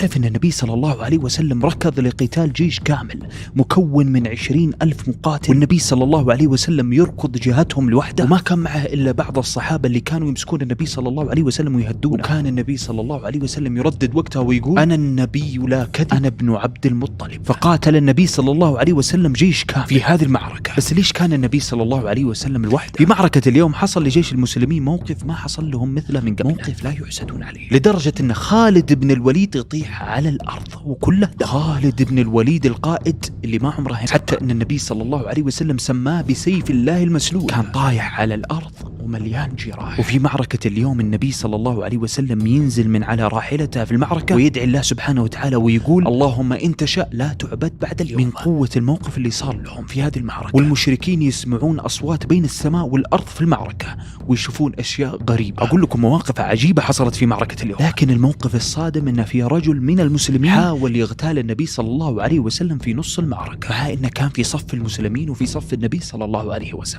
تعرف أن النبي صلى الله عليه وسلم ركض لقتال جيش كامل مكون من 20,000 مقاتل، والنبي صلى الله عليه وسلم يركض جهتهم لوحده، وما كان معه إلا بعض الصحابة اللي كانوا يمسكون النبي صلى الله عليه وسلم ويهدونه. وكان النبي صلى الله عليه وسلم يردد وقتها ويقول أنا النبي لا كذب، أنا ابن عبد المطلب. فقاتل النبي صلى الله عليه وسلم جيش كامل في هذه المعركة. بس ليش كان النبي صلى الله عليه وسلم لوحده؟ في معركة اليوم حصل لجيش المسلمين موقف ما حصل لهم مثله من قبل، موقف لا يحسدون عليه، لدرجة أن خالد بن الوليد يطيح على الأرض وكله دم. خالد بن الوليد القائد اللي ما عمره، حتى أن النبي صلى الله عليه وسلم سماه بسيف الله المسلول، كان طايح على الأرض ومليان جراح. وفي معركة اليوم النبي صلى الله عليه وسلم ينزل من على راحلته في المعركة ويدعي الله سبحانه وتعالى ويقول اللهم إن تشاء لا تعبد بعد اليوم، من قوة الموقف اللي صار لهم في هذه المعركة. والمشركين يسمعون أصوات بين السماء والأرض في المعركة ويشوفون أشياء غريبة. أقول لكم مواقف عجيبة حصلت في معركة اليوم. لكن الموقف الصادم أن في رجل من المسلمين حاول يغتال النبي صلى الله عليه وسلم في نص المعركة، مع أنه كان في صف المسلمين وفي صف النبي صلى الله عليه وسلم.